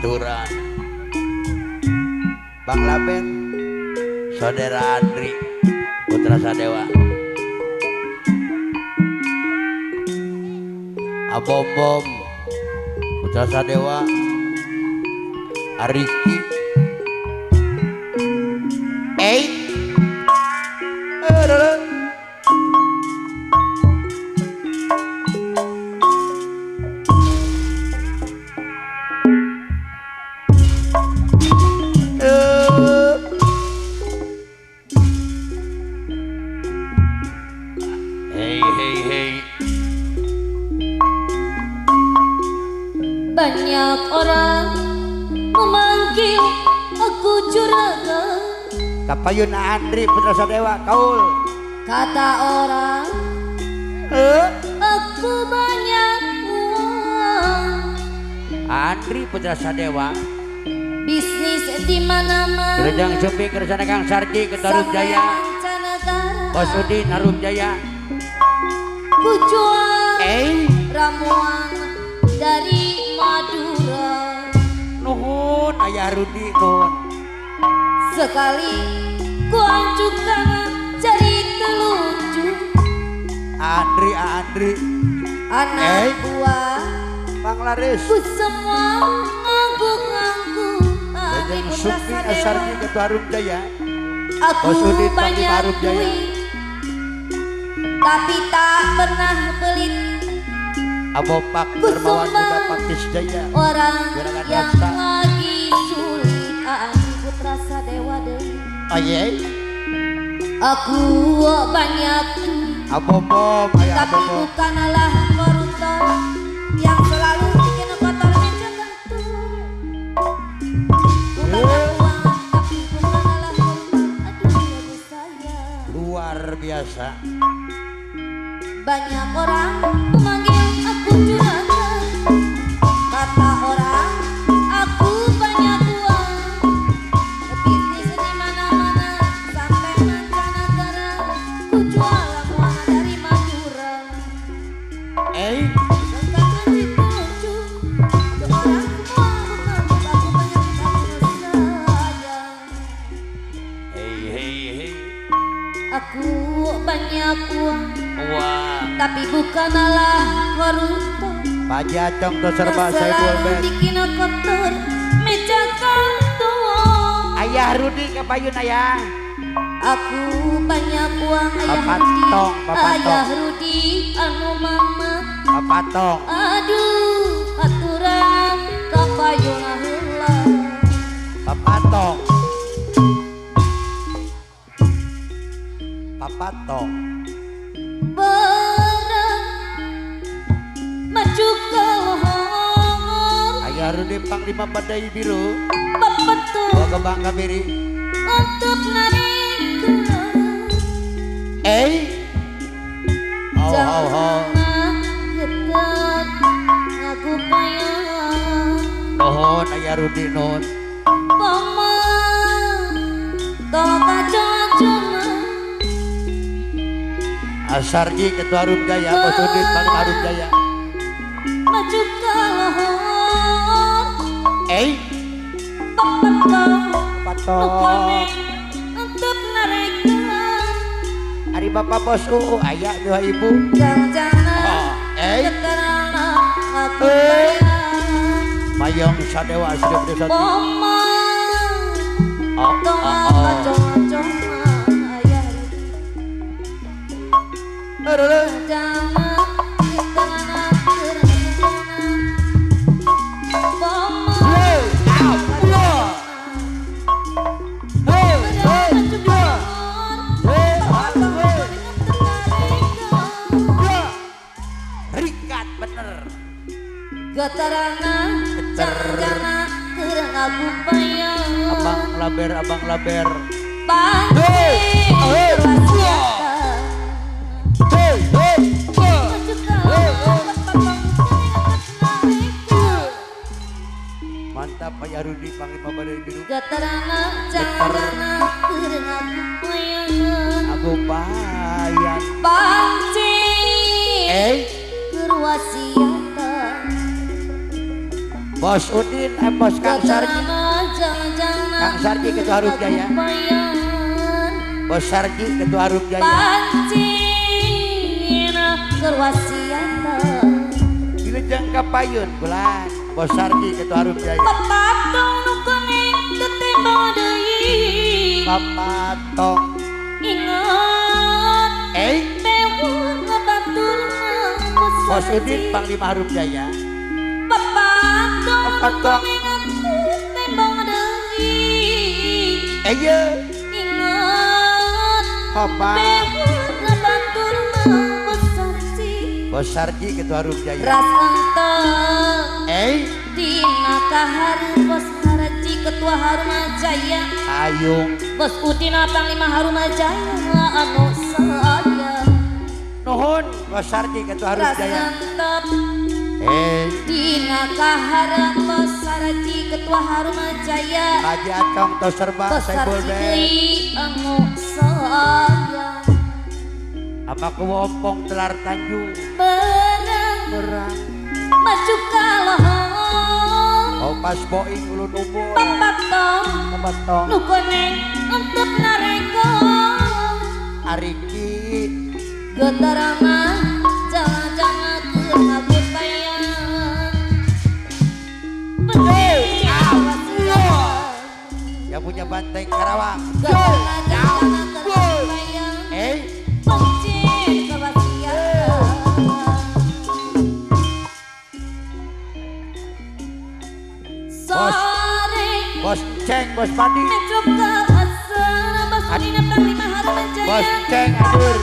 Pantura Bang Laben Saudara Andri Putra Sadewa Abom Bom Putra Sadewa Ariki Hey. Banyak orang memanggil aku juragan. Kapayun Andri Putra Sadewa kaul. Kata orang aku banyak uang. Andri Putra Sadewa bisnis di mana-mana. Gerejang Jembi kersana Kang Sarji ke Tarum Jaya. Bos Udin Harum Jaya. Ku jual ramuan dari Madura. Nuhun Ayah Rudi nuhun. Sekali ku anjuk tangan jadi telucu. Andri Andri anak buah Bang Laris. Ku semua ngangguk-ngangguk. Andri Putra Sadewa. Jaya. Aku banyak duit tapi tak pernah pelit. Abopak Dermawan Muda Pakis Jaya. Orang yang lagi sulit. Andri Putra Sadewa deui. Aku banyak duit tapi bukanlah koruptor yang selalu bikin kotor meja kantor. Ku banyak uang tapi bukanlah koruptor. Aduh ya saya luar biasa. Banyak orang memanggil aku juragan. Kata orang aku banyak uang. Bisnis di mana-mana sampai mancanegara. Ku jual ramuan dari Madura. Sekarang dituju orang semua menganggap aku banyak sayang. Aku banyak uang. Wah. Tapi bukanlah koruptor. Pajacong tuh serba saibul ben. Bikin kotor meja kantor. Ayah Rudi kepayun ayah. Aku banyak uang ayah Rudi. Ayah Rudi anu mama. Papatong. Aduh aturan kepayun heula. Papatong. Papatong. Barang maju ke lohor. Ayah Rudi Panglima Badai Biru. Papetu bawa kembang kabiri untuk narik. Ho ho ho. Getar ngaku payah. Nuhun Ayah Rudi nuhun. Paman tolong kacau-cuma. Asarji Ketua Harum Jaya, Bos Udin Panglima Harum Jaya. Maju ke lohor. Papatong untuk narekan. Ari Bapak Bos UU ayah dua ibu. Jangan-jangan keterana aku bayang. Mayong Sadewa sudah berdesa. Paman tolong kacau-cuma. Rikat bener. Getarana, jana, kerang aku payah. Abang laber, abang laber. Panci, mantap Ayah Rudi Panglima Badai Biru. Getarana, jana, kerang aku payah. Aku payah. Panci, kerwasiatan. Bos Udin, Bos Kang Sarji. Kang Sarji Ketua Harum Jaya. Bos Sarji Ketua Harum Jaya. Pancina kerwasiatan. Wilujeng kapayun bulan. Bos Sarji Ketua Harum Jaya. Papatong nu kuning tetembang deui. Papatong. Ingat. Bewur batur Bos Udin Panglima Harum Jaya. Papatong tembang deui. Ingat. Bewur batur Bos Sarji. Bos Sarji Ketua Harum Jaya. Ras enteng. Dina kahar Bos Sarji Ketua Harum Jaya. Ayung. Bos Udin Panglima Harum Jaya anu saya. Nuhun Bos Sarji Ketua Harum Jaya. Dina kahar Bos Sarji Ketua Harum Jaya. Haji Acong tos serba Saiful Bey anu saya. Apa kuwompong telar Tanjung. Berang berang maju kalohor. Opas boing ulun umur. Papatong papatong nu koneng entep nareko. Ariki getarama jangan-jangan keur ngagupayan. Yang punya banteng Karawang. Bos, Bos Ceng, Bos Padi. Bos Ceng, adur.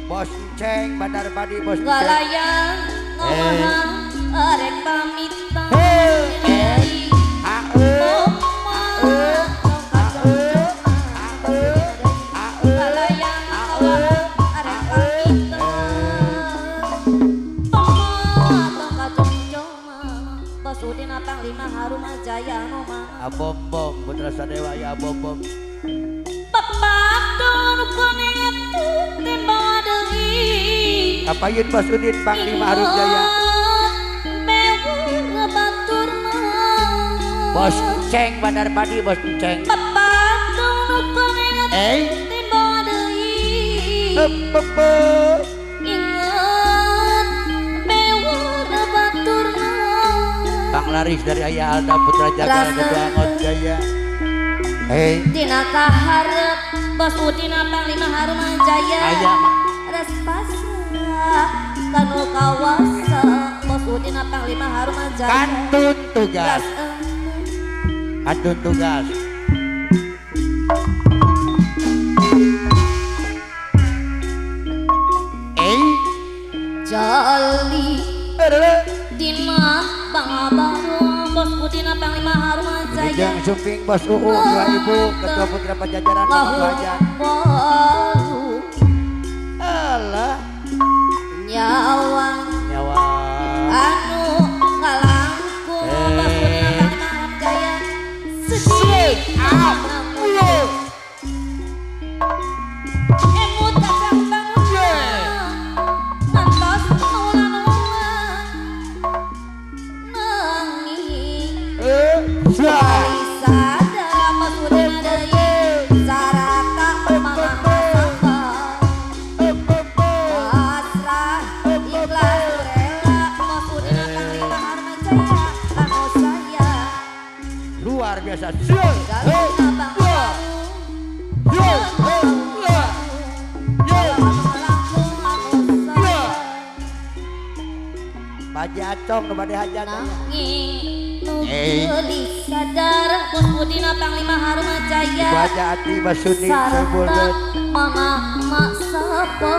Bos Ceng, Bandar Padi, Bos Ceng. Galayang ngawahan arek pamitan. Abom bom Putra Sadewa ya abom bom. Papatong kuning tembang deui. Kapayun Bos Udin Panglima Harum Jaya. Bewur batur mah. Bos Ceng Bandar Padi Bos Ceng. Papatong kuning tembang deui. Ingat bewur batur mah. Bang Laris dari Ayah Alda Putra Jagal Ketua Angot Jaya. Dina kaharep Bos Udin Panglima Harum Jaya. Aya res pasrah kanu kawasa Bos Udin Panglima Harum Jaya. Kantun tugas. Kantun tugas. Jali Dina Pangabaru Bos Udin Panglima Harum Jaya. Wilujeng Sumping Bos UU Dua Ibu Ketua Putra Pajajaran Bapak Hajat. Alah nyawa nyawa anu ngalangkung Bos Udin Panglima Harum Jaya. Sedih emut kacang bangun ngantos maulan Luar biasa. Baji Acong kepada hajat. Nanging sadar Bos Udin Panglima Harum Jaya. Baca hati Basuni Saiful Bey. Mama mak sapa.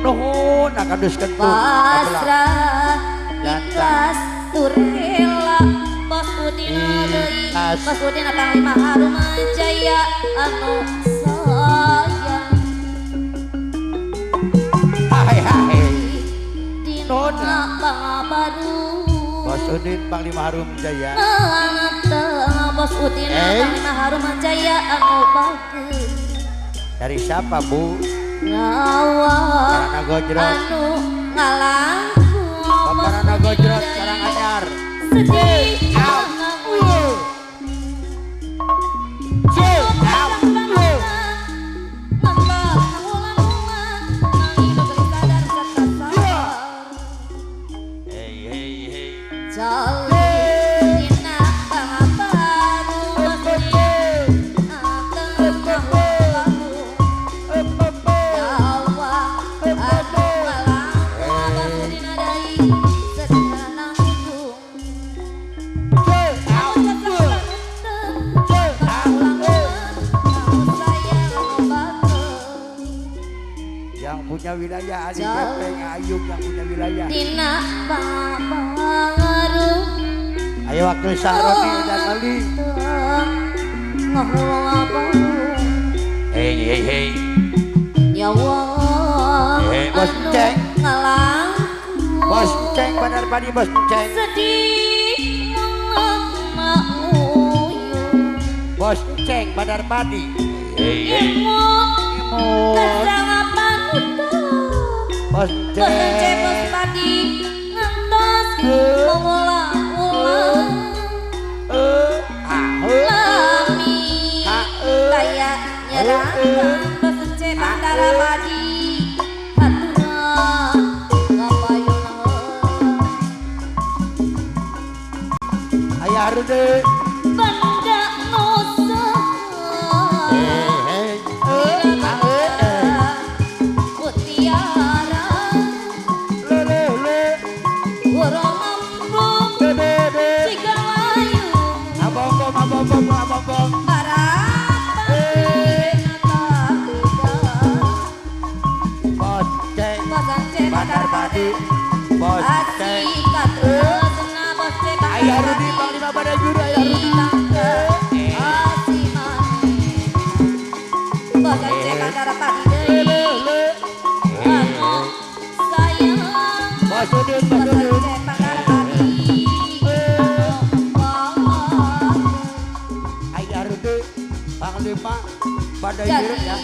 Nuhun akadus kentu. Pasrah ikhlas tur rela Bos Udin deui. Bos Udin Panglima Harum Jaya anu sayang. Hai hai. Dina baru Bos Udin Panglima Harum Jaya. Bos Udin Panglima Harum Jaya anu bagus. Dari siapa Bu? Nyawa Karana Gojrot. Anu ngalangku Bapak Rana Gojrot Karanganyar. Sedih yang punya wilayah Ali Gepeng Ayub yang punya wilayah. Dina baru. Ayo wakil Sahroni dan Ali. Hey hey hey. Hey, bos ceng. Bos ceng Bandar Padi bos ceng. Sedih. Bos ceng Bandar Padi. Hey hey. Bos ceng bos padi ngantos mengulang-ulang lami kaya nyerangkan bos ceng Bandar Padi hatuna ngapayuna ayah rude benda nusa. Bos ceng Ayah Rudi Panglima Badai Guru Ayah Rudi Bos Udin Bos Udin Ayah Rudi Panglima Badai Guru ya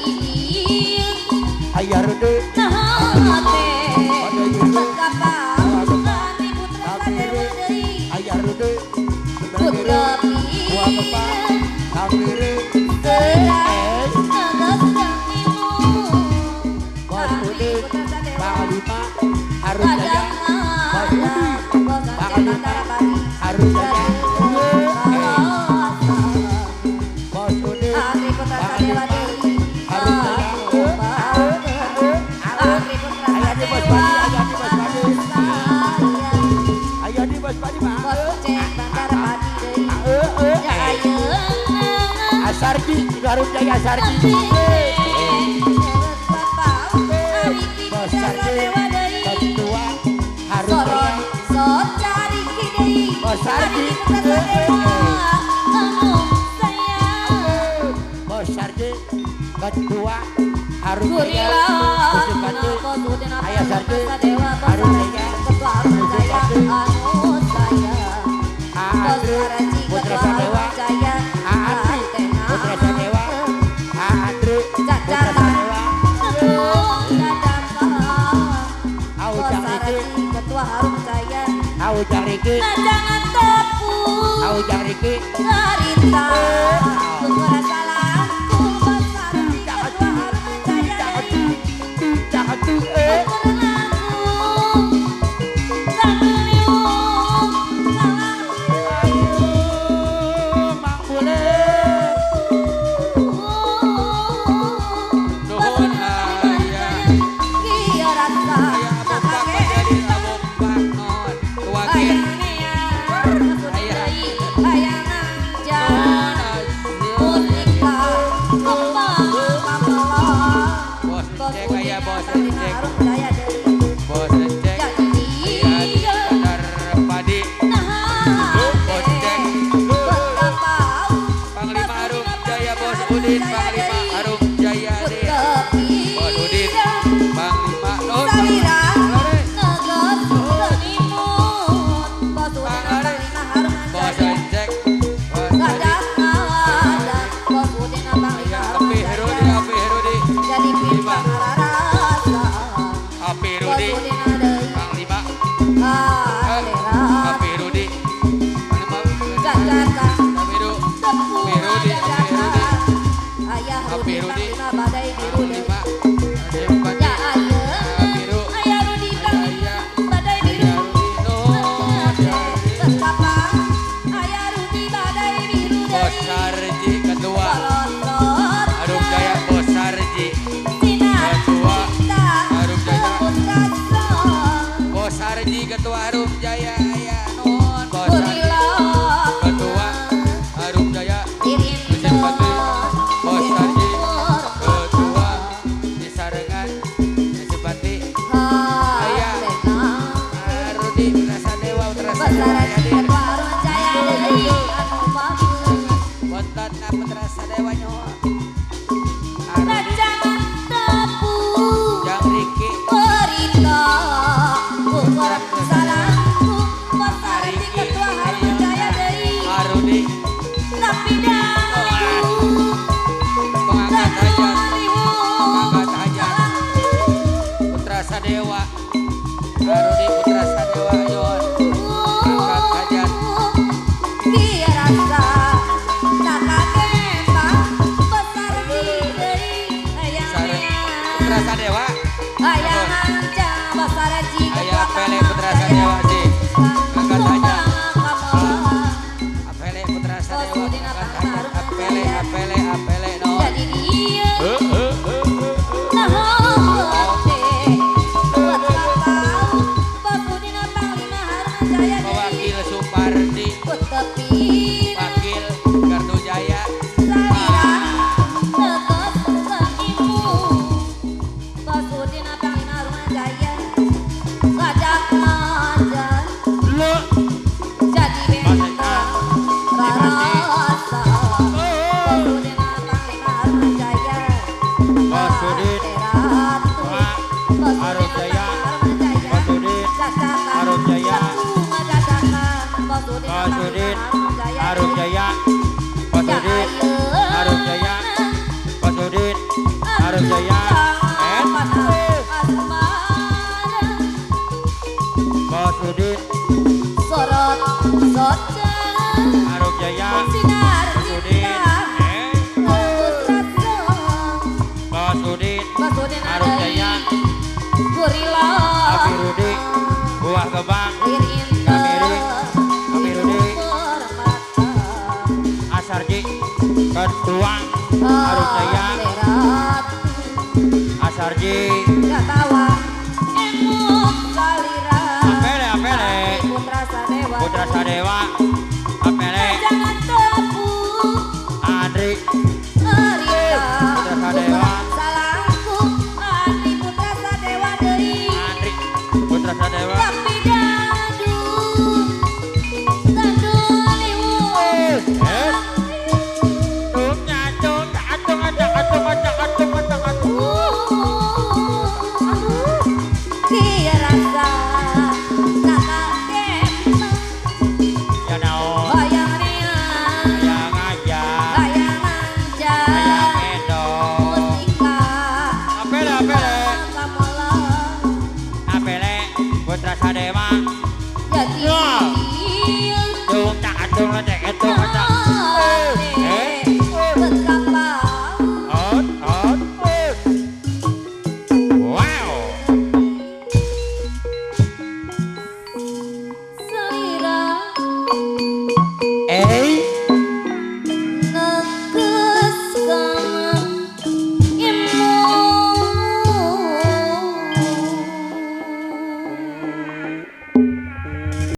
Ayah Rudi Badai Guru Ayah Rudi Buah kepak Kamiri Bos Udin Panglima Arus Jaya Bos Udin Panglima Arus Jaya Bos Udin Panglima Arus Jaya Ayah di Bos Padi Ayah di Bos Padi Ayah di Bos Padi Asarji, Garut Jaya Asarji. Bos Sarji, Ketua Harus Jaya. Bos Sarji, Bos Sarji, Ketua Harus Jaya. Ayah Sarji, Harus Jaya. Andri, Putra Sadewa, Andri, Putra Sadewa, Andri, Putra Sadewa, Aujang Riki, Ketua Harum Jaya, Aujang Riki, Aujang Riki, Cerita, salahku, Ketua Harum Jaya, Bos cek ayah bos cek. Bontotna Putra Sadewa nyawa. Jang Riki. Arudi. Pengangkat hajat. Pengangkat hajat. Putra Sadewa. Arudi Putra Sadewa yon. Pengangkat hajat. Putra Sadewa. Ayah Pele Putra Sadewa sih. Angkat hajat. Apele Putra Sadewa. Apele apele apele no. Wakil Supardi. Wakil Gardu Jaya. Buah Gebang, Kamiri, Kamirudi, Asarji, Ketua Arum Jaya, Asarji, Apele Apele, Putra Sadewa.